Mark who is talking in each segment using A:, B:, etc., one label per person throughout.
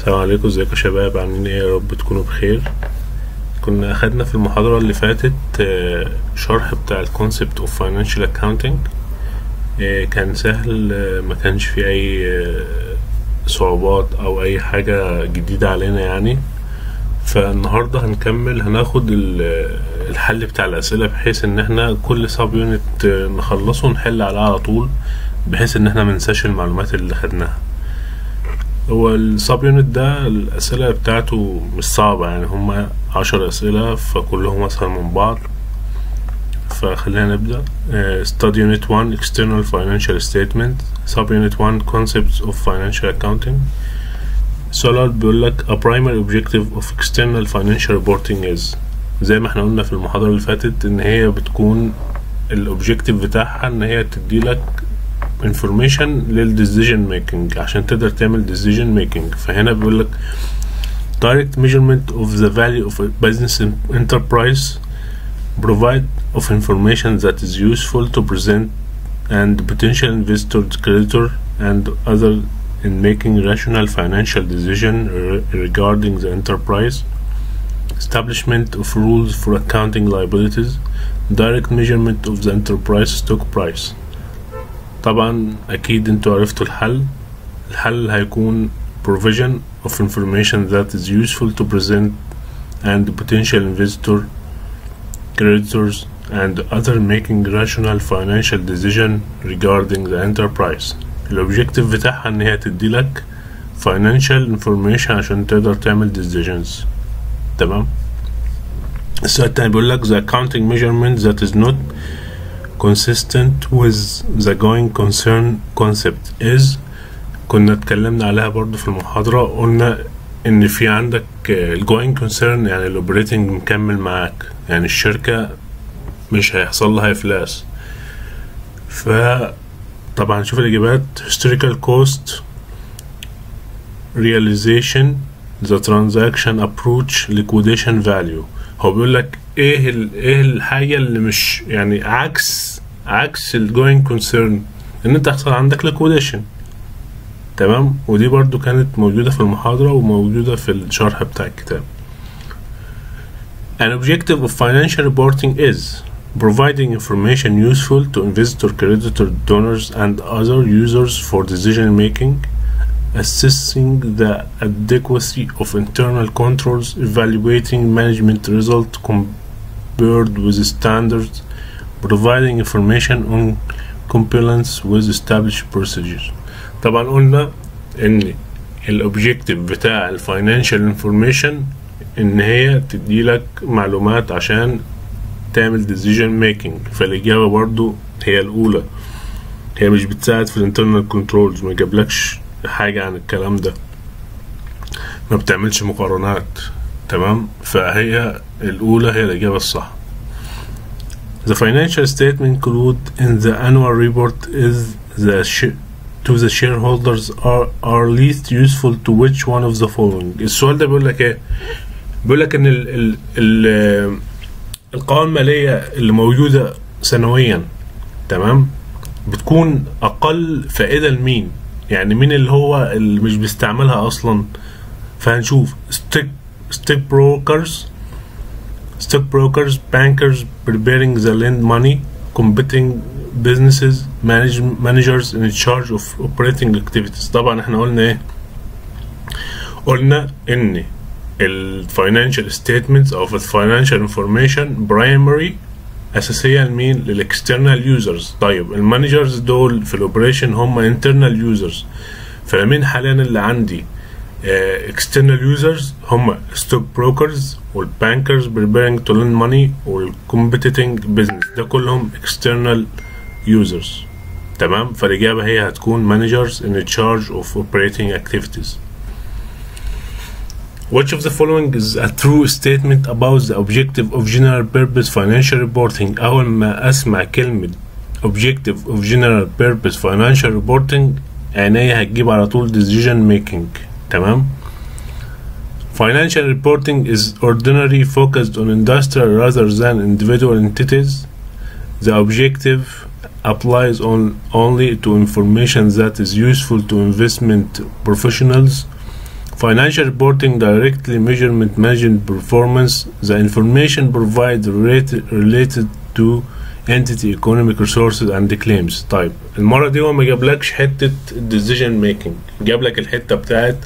A: السلام عليكم، ازيكم يا شباب؟ عاملين ايه؟ يا رب تكونوا بخير. كنا اخدنا في المحاضرة اللي فاتت شرح بتاع ال concept of financial accounting. كان سهل، ما كانش فيه اي صعوبات او اي حاجة جديدة علينا يعني. فالنهاردة هنكمل، هناخد الحل بتاع الاسئلة بحيث ان احنا كل sub unit نخلصه نحل عليه على طول، بحيث ان احنا منساش المعلومات اللي خدناها. هو ال sub unit ده الأسئلة بتاعته مش صعبة يعني، هما 10 أسئلة فكلهم أسهل من بعض. فخلينا نبدأ. Study Unit 1 External Financial Statement، Sub Unit 1 Concepts of Financial Accounting. السؤال الأول بيقول لك: A primary objective of external financial reporting is. زي ما احنا قلنا في المحاضرة اللي فاتت ان هي بتكون ال objective بتاعها ان هي تدي لك information لل decision making عشان تقدر تعمل decision making. فهنا بيقول لك: direct measurement of the value of a business enterprise، provide of information that is useful to present and potential investor، creditor and other in making rational financial decision regarding the enterprise، establishment of rules for accounting liabilities، direct measurement of the enterprise stock price. طبعا اكيد انتوا عرفتوا الحل. الحل هيكون provision of information that is useful to present and potential investor، creditors and other making rational financial decision regarding the enterprise. ال objective بتاعها ان هي تدي لك financial information عشان تقدر تعمل decisions. تمام. السؤال التاني بيقول لك: the accounting measurement that is not consistent with the going concern concept is. كنا اتكلمنا عليها برضو في المحاضرة، قلنا ان في عندك ال going concern، يعني ال operating مكمل معاك، يعني الشركة مش هيحصل لها افلاس. فطبعا شوف الاجابات: historical cost، realization، the transaction approach، liquidation value. هو بيقول لك ايه ايه الحاجه اللي مش يعني عكس ال going concern؟ ان انت يحصل عندك liquidation. تمام، ودي برضو كانت موجودة في المحاضرة وموجودة في الشرح بتاع الكتاب. An objective of financial reporting is providing information useful to investor، creditor، donors and other users for decision making، assessing the adequacy of internal controls، evaluating management result compared with standards، providing information on compliance with established procedures. طبعا قلنا ان ال objective بتاع ال financial information ان هي تدي لك معلومات عشان تعمل decision making، فالاجابه برضو هي الاولى. هي مش بتساعد في ال internal controls، ما جابلكش حاجه عن الكلام ده، ما بتعملش مقارنات. تمام، فهي الاولى هي الاجابه الصح. The financial statement included in the annual report is the to the shareholders are least useful to which one of the following؟ السؤال ده بيقول لك ايه؟ بيقول لك ان ال ال ال القوائم المالية اللي موجودة سنويا، تمام، بتكون اقل فائدة لمين؟ يعني مين اللي هو اللي مش بيستعملها اصلا؟ فهنشوف: stock brokers، bankers preparing the lend money، competing businesses، managers in charge of operating activities. طبعا احنا قلنا ايه؟ قلنا ان ال financial statements او ال financial information primary اساسيه لمين؟ لل external users. طيب، ال managers دول في ال operation هم internal users. فمين حاليا اللي عندي external users؟ هم stock brokers وال bankers preparing to lend money وال competing business، ده كلهم external users. تمام، فالإجابة هي هتكون managers in charge of operating activities. Which of the following is a true statement about the objective of general purpose financial reporting؟ أول ما أسمع كلمة objective of general purpose financial reporting عينيا هتجيب على طول decision making. تمام. Financial reporting is ordinarily focused on industrial rather than individual entities. The objective applies on only to information that is useful to investment professionals. Financial reporting directly measurement management performance. The information provided related to entity economic resources and claims. طيب المرة دي هو ما جابلكش حتة decision making، جاب لك الحتة بتاعت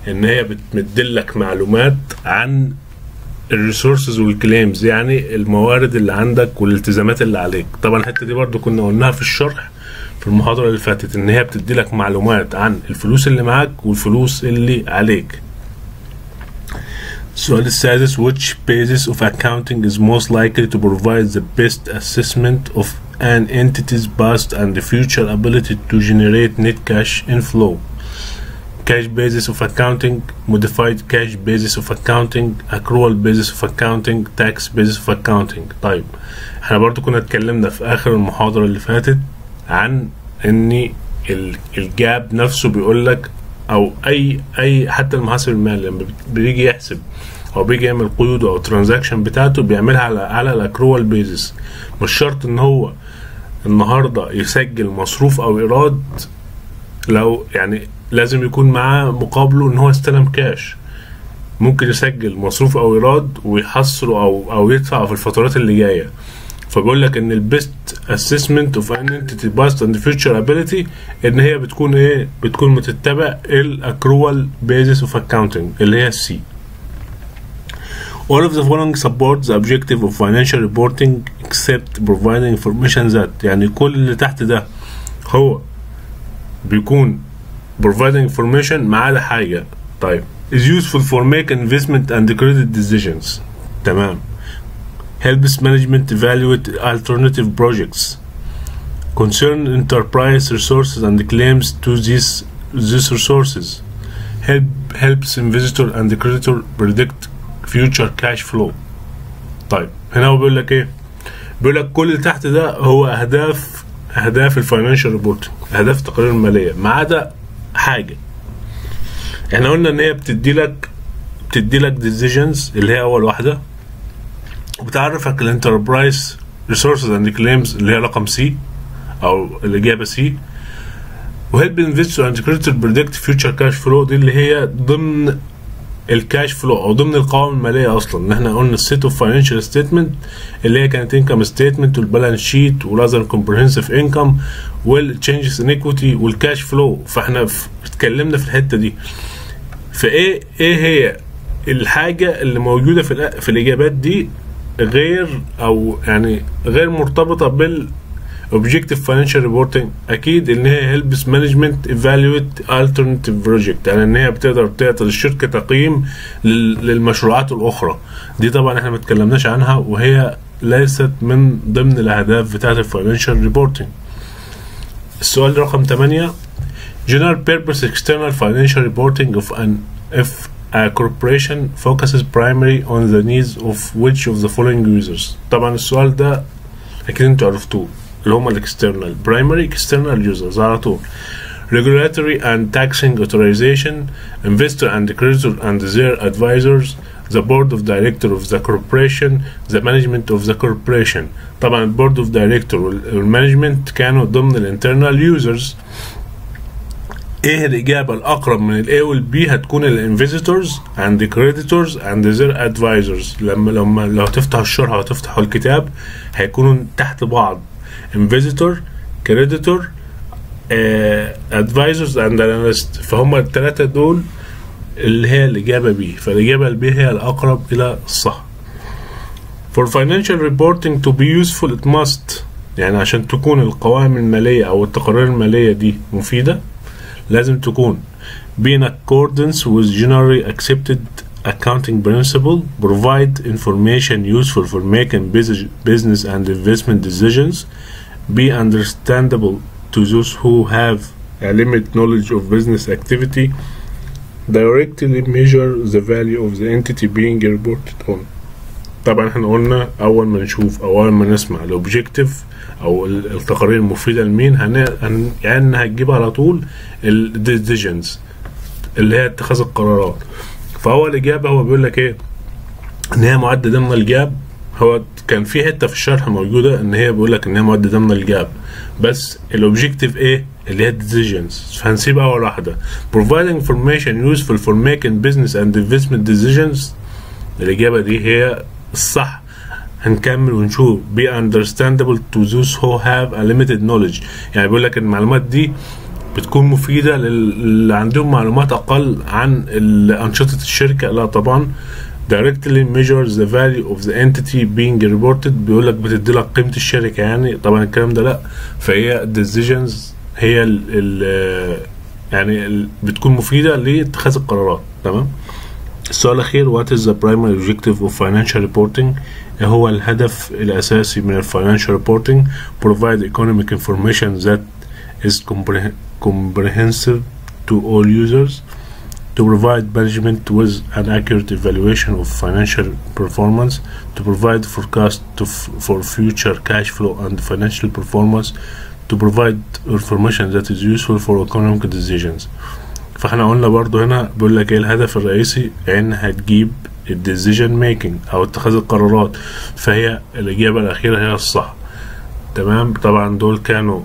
A: ان هي بتمدلك معلومات عن ال resources وال claims، يعني الموارد اللي عندك والالتزامات اللي عليك. طبعا الحتة دي برضو كنا قلناها في الشرح في المحاضرة اللي فاتت، ان هي بتدي لك معلومات عن الفلوس اللي معاك والفلوس اللي عليك. السؤال السادس: which basis of accounting is most likely to provide the best assessment of an entity's past and future ability to generate net cash inflow؟ cash basis of accounting، modified cash basis of accounting، accrual basis of accounting، tax basis of accounting. طيب احنا برضو كنا اتكلمنا في اخر المحاضرة اللي فاتت عن ان ال GAAP نفسه بيقول لك، او اي حتى المحاسب المالي لما بيجي يحسب او بيجي يعمل قيوده او transaction بتاعته بيعملها على ال accrual basis. مش شرط ان هو النهارده يسجل مصروف او ايراد، لو يعني لازم يكون معاه مقابله ان هو استلم كاش. ممكن يسجل مصروف او ايراد ويحصله او يدفع في الفترات اللي جايه. فبيقول لك ان ال best assessment of an entity past and future ability ان هي بتكون ايه؟ بتكون متتبع ال accrual basis of accounting اللي هي ال C. All of the following support the objective of financial reporting except providing information that، يعني كل اللي تحت ده هو بيكون providing information ما عدا حاجة. طيب is useful for make investment and credit decisions، تمام. helps management evaluate alternative projects، concern enterprise resources and claims to these resources، helps investor and creditor predict future cash flow. طيب هنا هو بيقول لك ايه؟ بيقول لك كل اللي تحت ده هو اهداف ال financial report، اهداف التقارير الماليه، ما عدا حاجه. احنا قلنا ان هي بتدي لك decisions اللي هي اول واحده، وبتعرفك ال enterprise resources and claims اللي هي رقم C او الاجابه C، و help investor and creditor predict future cash flow دي اللي هي ضمن ال cash flow او ضمن القوائم الماليه اصلا. ان احنا قلنا ال set of financial statement اللي هي كانت income statement وال balance sheet وال other comprehensive income وال changes in equity وال cash flow. فاحنا اتكلمنا في الحته دي. فايه ايه هي الحاجه اللي موجوده في الاجابات دي غير او يعني غير مرتبطه بال objective financial reporting؟ اكيد ان هي helps management evaluate alternative project، يعني ان هي بتقدر تعطي للشركه تقييم للمشروعات الاخرى. دي طبعا احنا ما اتكلمناش عنها وهي ليست من ضمن الاهداف بتاعه ال financial reporting. السؤال رقم 8: General purpose external financial reporting of an if a corporation focuses primarily on the needs of which of the following users؟ طبعا السؤال ده اكيد انتوا عرفتوه، اللي هم ال external primary external users على طول: regulatory and taxing authorization، investor and creditor and their advisors، the board of director of the corporation، the management of the corporation. طبعا ال board of director وال management كانوا ضمن ال internal users. ايه الاجابه الاقرب من ال A وال B؟ هتكون ال investors and creditors and their advisors. لما لو تفتحوا الشرح او تفتحوا الكتاب هيكونوا تحت بعض: investor، creditor، advisors and analyst. فهم الثلاثه دول اللي هي الاجابه B. فالاجابه ال B هي الاقرب الى الصح. For financial reporting to be useful it must، يعني عشان تكون القوائم المالية أو التقارير المالية دي مفيدة لازم تكون be in accordance with generally accepted accounting principle، provide information useful for making business and investment decisions، be understandable to those who have a limited knowledge of business activity، directly measure the value of the entity being reported on. طبعا احنا قلنا اول ما نشوف او اول ما نسمع ال objective او التقارير المفيده لمين يعني هتجيب على طول ال decisions اللي هي اتخاذ القرارات. فهو الاجابه هو بيقول لك ايه؟ ان هي معده ضمن ال GAAP. هو كان في حته في الشرح موجوده ان هي بيقول لك ان هي معده ضمن ال GAAP، بس ال objective ايه؟ اللي هي decisions، فهنسيب اول واحده. providing information useful for making business and investment decisions، الاجابه دي هي الصح. هنكمل ونشوف be understandable to those who have a limited knowledge، يعني بيقول لك المعلومات دي بتكون مفيدة للي عندهم معلومات أقل عن أنشطة الشركة، لا طبعا. directly measures the value of the entity being reported، بيقول لك بتدي لك قيمة الشركة يعني، طبعا الكلام ده لا. فهي decisions هي ال ال يعني ال بتكون مفيدة لاتخاذ القرارات، تمام. السؤال الأخير what is the primary objective of financial reporting؟ إيه هو الهدف الأساسي من ال financial reporting؟ provide economic information that is comprehensive to all users, to provide management with an accurate evaluation of financial performance, to provide forecast for future cash flow and financial performance, to provide information that is useful for economic decisions. فاحنا قلنا برضو هنا بيقول لك ايه الهدف الرئيسي؟ ان هتجيب ال decision making او اتخاذ القرارات، فهي الاجابه الاخيره هي الصح، تمام. طبعا دول كانوا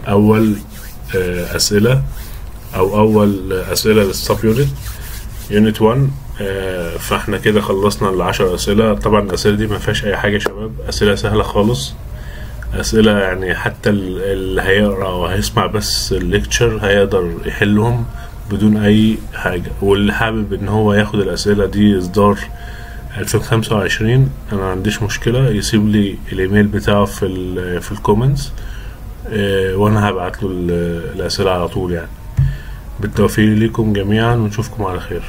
A: اول اسئله او اول اسئله لل sub unit، unit 1. فاحنا كده خلصنا ال10 اسئله. طبعا الاسئله دي ما فيهاش اي حاجه يا شباب، اسئله سهله خالص، اسئله يعني حتى اللي هيقرا او هيسمع بس ال lecture هيقدر يحلهم بدون اي حاجه. واللي حابب ان هو ياخد الاسئله دي اصدار 2025، انا ما عنديش مشكله، يسيب لي الايميل بتاعه في ال comments وانا هبعت له الاسئله على طول يعني. بالتوفيق لكم جميعا ونشوفكم على خير.